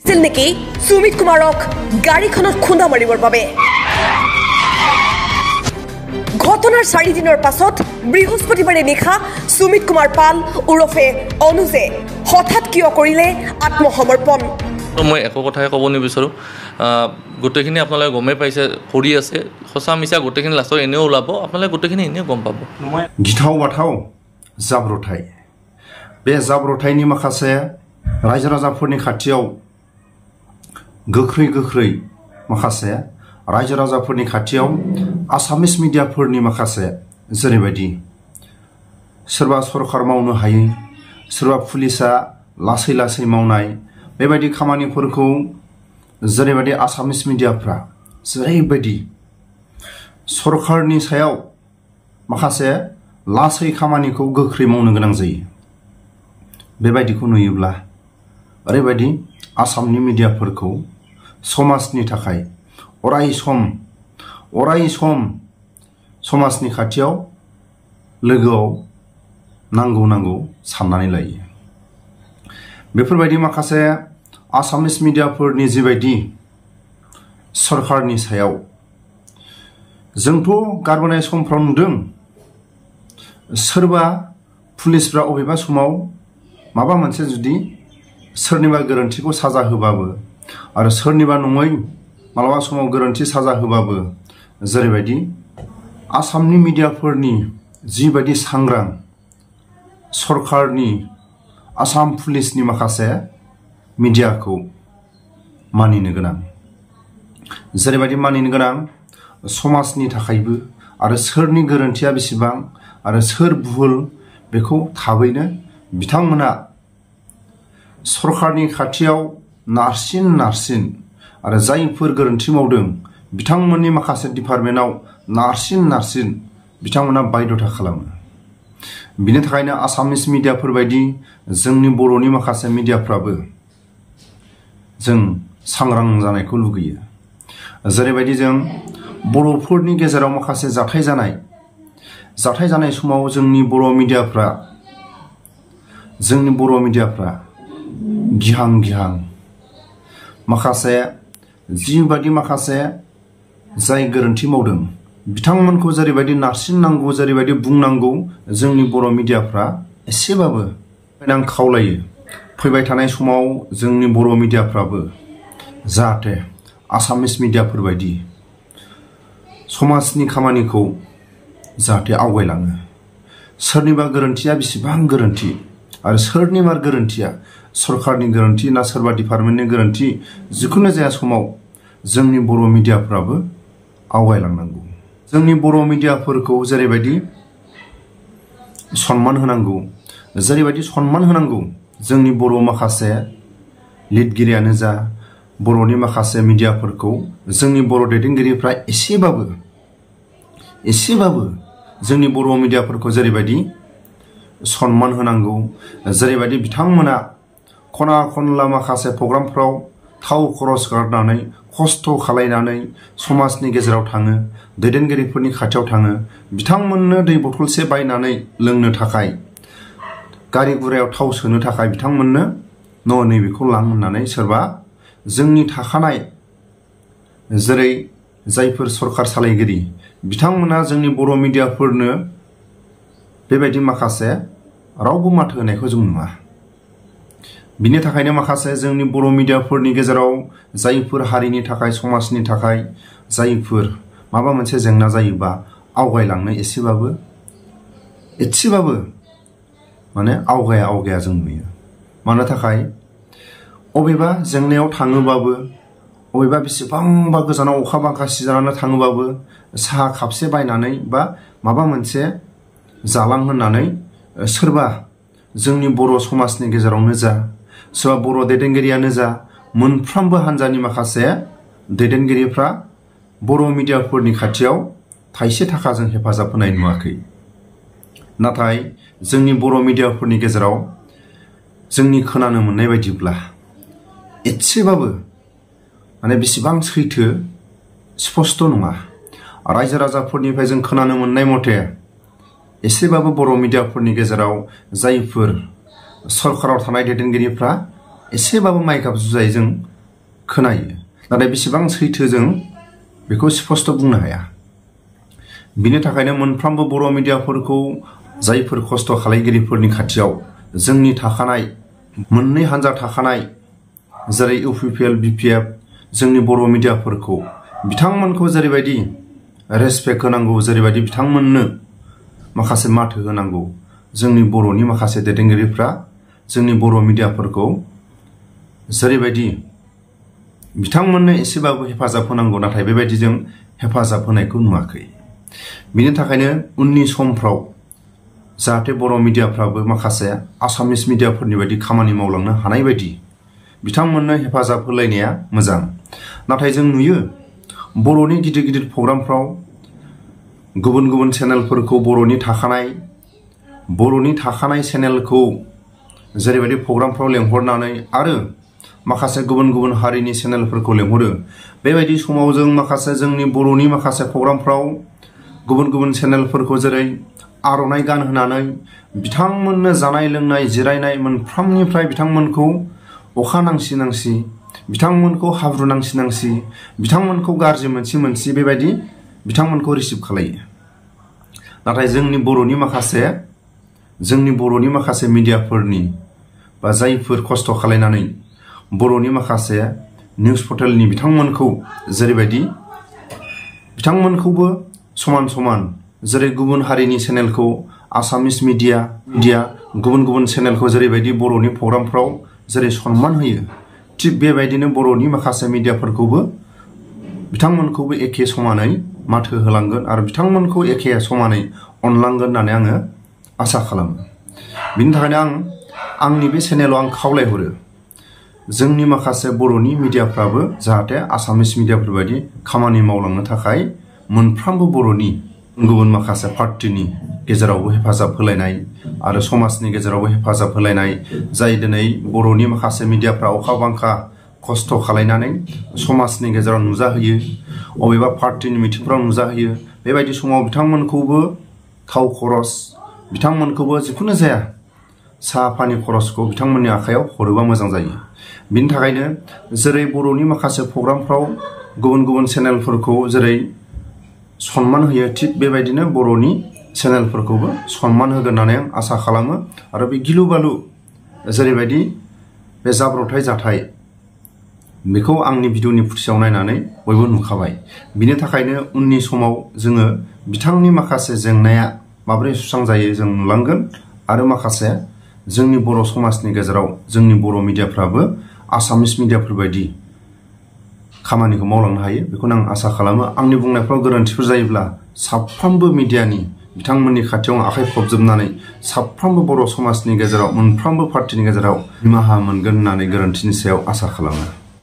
নেকি সুমিত কুমাৰক গাড়ীখনত খুন্দা মাৰিবৰ বাবে ঘটনাৰ 4 দিনৰ পাছত বৃহস্পতিবাৰে নিশা সুমিত কুমাৰ পাল উৰফে অনুজে হঠাৎ কিয় কৰিলে আত্মসমৰ্পণ মই একো কথাই ক'ব নিবিচাৰো গোটেইখিনি আপোনালোকে গমে পাইছে কৰি আছে সঁচা মিছা গোটেইখিনি লাষ্টত এনেও ওলাব আপোনালোকে গোটেইখিনি এনেও গম পাব গিথাও বাথাও জাब्रथाय बे जाब्रथायनि माखासे रायजो राजाफोरनि खाथियाव गोख्रै माखासे रायजो राजाफोरनि खाथियाव आसामिस मिडियाफोरनि माखासे जेरैबायदि सोरबा सरकार मावनो हायै सोरबा पुलिसा लासै मावनाय बेबायदि खामानिफोरखौ जेरैबायदि आसामिस मिडियाफ्रा जेरैबायदि सरकारनि सायाव माखासे लासै खामानिखौ गोख्रै मावनो गोनां जायो बेबायदिखौ नुयोब्ला ओरैबायदि आसामनि मिडियाफोरखौ समाजनि थाखाय अराय सम समाजनि खाथियाव लोगोआव नांगौ साननानै लायो बेफोरबायदि माखासे आसामिस मिडियाफोरनि जिबायदि सरकारनि सायाव जोंथ' गारबोनाय समफ्राव नुदों सोरबा पुलिसफ्रा अबेबा समाव माबा मोनसे जुदि सोरनिबा गोरोन्थिखौ साजा होबाबो आरो सोरनिबा नङै मालाबा समाव गोरोन्थि साजा होबाबो जेरैबायदि आसामनि मिडियाफोरनि जिबायदि सांग्रां सरकारनि आसाम पुलिसनि माखासे मिडियाखौ मानिनो गोनां जेरैबायदि मानिनो गोनां समाजनि थाखायबो आरो सोरनि गोरोन्थिया बेसेबां आरो सोर भुल बेखौ थाबैनो बिथांमोना सरकारनि खाथियाव नारसिन आरो जायफोर गोरोन्थि मावदों बिथांमोननि माखासे डिपार्टमेन्टआव नारसिन बिथांमोना बायद'था खालामो बिनि थाखायनो आसामिस मिडियाफोर बायदि जोंनि बर'नि माखासे मिडियाफ्राबो जों सांग्रां जानायखौ लुगैयो जेरैबायदि जों बर'फोरनि गेजेराव माखासे जाथाय जानाय समाव जोंनि बर' मिडियाफ्रा गिहां माखासे जिबायदि माखासे जाय गोरोन्थि मावदों बिथांमोनखौ जेरैबायदि नारसिननांगौ जेरैबायदि बुंनांगौ जोंनि बर' मिडियाफ्रा एसेबाबो आं खावलायो फैबाय थानाय समाव जोंनि बर' मिडियाफ्राबो जाहाथे आसामिस मिडियाफोर बायदि समाजनि खामानिखौ जाहाथे आवगायलाङो सोरनिबा गोरोन्थिया बेसेबां गोरोन्थि आरो सोरनिबा गोरोन्थिया सरकारनि गोरोन्थि ना सोरबा डिपार्टमेन्टनि गोरोन्थि जिखुनु जाया समाव जोंनि बर' मिडियाफ्राबो आवगायलांनांगौ जोंनि बर' मिडियाफोरखौ जेरैबायदि सन्मान होनांगौ जोंनि बर' माखासे लिरगिरियानो जा बर'नि माखासे मिडियाफोरखौ जोंनि बर' दैदेनगिरिफ्रा एसेबाबो जोंनि बर' मिडियाफोरखौ जेरैबायदि सन्मान होनांगौ जेरैबायदि बिथांमोना खना खनला माखासे प्रग्रामफ्राव थाव खरस गारनानै खस्थ' खालायनानै समाजनि गेजेराव थाङो दैदेनगिरिफोरनि खाथियाव थाङो बिथांमोननो दै बथलसे बायनानै लोंनो थाखाय गारि गुरायाव थाव सोनो थाखाय बिथांमोननो नैबेखौ लां होननानै सोरबा जोंनि थाखानाय जेरै जायफोर सरकार सालायगिरि बिथांमोना जोंनि बर' मिडियाफोरनो बेबायदि माखासे रावबो माथो होनायखौ जों नुवा बिनि थाखायनो माखासे जोंनि बर' मिडियाफोरनि गेजेराव जायफोर हारिनि थाखाय समाजनि थाखाय जायफोर माबा मोनसे जेंना जायोबा आवगायलांनो एसेबाबो माने आवगाया जों नुयो मानो थाखाय अबेबा जेंनायाव थाङोबाबो अबेबा बेसेबांबा गोजानाव अखा बांखा सिजानानै थाङोबाबो साहा खापसे बायनानै बा माबा मोनसे जालां होननानै सोरबा जोंनि बर' समाजनि गेजेरावनो जा सोरबा बर' दैदेनगिरियानो जा मोनफ्रोमबो हान्जानि माखासे दैदेनगिरिफ्रा बर' मिडियाफोरनि खाथियाव थाइसे थाखाजों हेफाजाब होनाय नुवाखै नाथाय जोंनि बर' मिडियाफोरनि गेजेराव जोंनि खोनानो मोननाय बायदिब्ला एसेबाबो माने बेसेबां सैथो स्पष्ट नङा रायजो राजाफोरनिफ्राय जों खोनानो मोननाय मथे एसेबाबो बर' मिडियाफोरनि गेजेराव जायफोर सरकाराव थानाय दैदेनगिरिफ्रा एसेबाबो माइगाब जुजायै जों खोनायो नाथाय बेसेबां सैथो जों बेखौ स्पष्ट बुंनो हाया बिनि थाखायनो मोनफ्रोमबो बर' मिडियाफोरखौ जायफोर खस्थ' खालायगिरिफोरनि खाथियाव जोंनि थाखानाय मोननै हान्जा थाखानाय जेरै इउपिपिएल बिपिएफ जोंनि बर' मिडियाफोरखौ बिथांमोनखौ जेरैबायदि रेसपेक्ट होनांगौ जेरैबायदि बिथांमोननो माखासे माथो होनांगौ जोंनि बर'नि माखासे दैदेनगिरिफ्रा जोंनि बर' मिडियाफोरखौ जेरैबायदि बिथांमोननो एसेबाबो हेफाजाब होनांगौ नाथाय बेबायदि जों हेफाजाब होनायखौ नुवाखै बिनि थाखायनो उननि समफ्राव जाहाथे बर' मिडियाफ्राबो माखासे आसामिस मिडियाफोरनि बायदि खामानि मावलांनो हानाय बायदि बिथांमोननो हेफाजाब होलायनाया मोजां नाथाय जों नुयो बर'नि गिदिर गिदिर प्रग्रामफ्राव गुबुन गुबुन चेनेलफोरखौ बर'नि थाखानाय चेनेलखौ जेरैबायदि प्रग्रामफ्राव लेंहरनानै आरो माखासे गुबुन गुबुन हारिनि चेनेलफोरखौ लेंहरो बेबायदि समाव जों माखासे जोंनि बर'नि माखासे प्रग्रामफ्राव गुबुन गुबुन चेनेलफोरखौ जेरै आर'नाइ गान होनानै बिथांमोननो जानाय लोंनाय जिरायनाय मोनफ्रोमनिफ्राय बिथांमोनखौ अखा नांसि नांसि बिथांमोनखौ हाब्रु नांसि नांसि बिथांमोनखौ गाज्रि मोनसि बेबायदि बिथांमोनखौ रिसिभ खालायो नाथाय जोंनि बर'नि माखासे मिडियाफोरनि बा जायफोर खस्थ' खालायनानै बर'नि माखासे निउज पर्टेलनि बिथांमोनखौ जेरैबायदि बिथांमोनखौबो समान समान जेरै गुबुन हारिनि चेनेलखौ आसामिस मिडिया गुबुन गुबुन चेनेलखौ जेरैबायदि बर'नि प्रग्रामफ्राव जेरै सन्मान होयो थिग बेबायदिनो बर'नि माखासे मिडियाफोरखौबो बिथांमोनखौबो एखे समानै माथो होलांगोन आरो बिथांमोनखौ एखे समानै अनलांगोन होननानै आङो आसा खालामो बिनि थाखायनो आंनि बे चेनेलाव आं खावलायहरो जोंनि माखासे बर'नि मिडियाफ्राबो जाहाथे आसामिस मिडियाफोर बायदि खामानि मावलांनो थाखाय मोनफ्रोमबो बर'नि गुबुन माखासे पार्टिनि गेजेरावबो हेफाजाब होलायनाय आरो समाजनि गेजेरावबो हेफाजाब होलायनाय जाय दिनै बर'नि माखासे मिडियाफ्रा अखा बांखा खस्थ' खालायनानै समाजनि गेजेराव नुजाहोयो अबेबा पार्टिनि मिटिंफ्राव नुजाहोयो बेबायदि समाव बिथांमोनखौबो थाव खरस बिथांमोनखौबो जिखुनु जाया साहा पानि खरसखौ बिथांमोननि आखायाव हरोबा मोजां जायो बिनि थाखायनो जेरै बर'नि माखासे प्रग्रामफ्राव गुबुन गुबुन चेनेलफोरखौ जेरै सन्मान होयो थिग बेबायदिनो बर'नि चेनेलफोरखौबो सन्मान होगोन होननानै आं आसा खालामो आरो बे गिलु बालु जेरैबायदि बे जाब्रबथाय जाथाय बेखौ आंनि भिडिअनि फुटेजाव नायनानै बयबो नुखाबाय बिनि थाखायनो उननि समाव जोङो बिथांनि माखासे जेंनाया माबोरै सुस्रांजायो जों नुलांगोन आरो माखासे जोंनि बर' समाजनि गेजेराव जोंनि बर' मिडियाफ्राबो आसामिस मिडियाफोर बायदि खामानिखौ मावलांनो हायो बेखौनो आं आसा खालामो आंनि बुंनायफ्राव गोरोन्थिफोर जायोब्ला साफ्रोमबो मिडियानि बिथांमोननि खाथियाव आखाइ खबजोबनानै साफ्रोमबो बर' समाजनि गेजेराव मोनफ्रोमबो पार्टिनि गेजेराव निमाहा मोनगोन होननानै गोरोन्थिनि सायाव आसा खालामो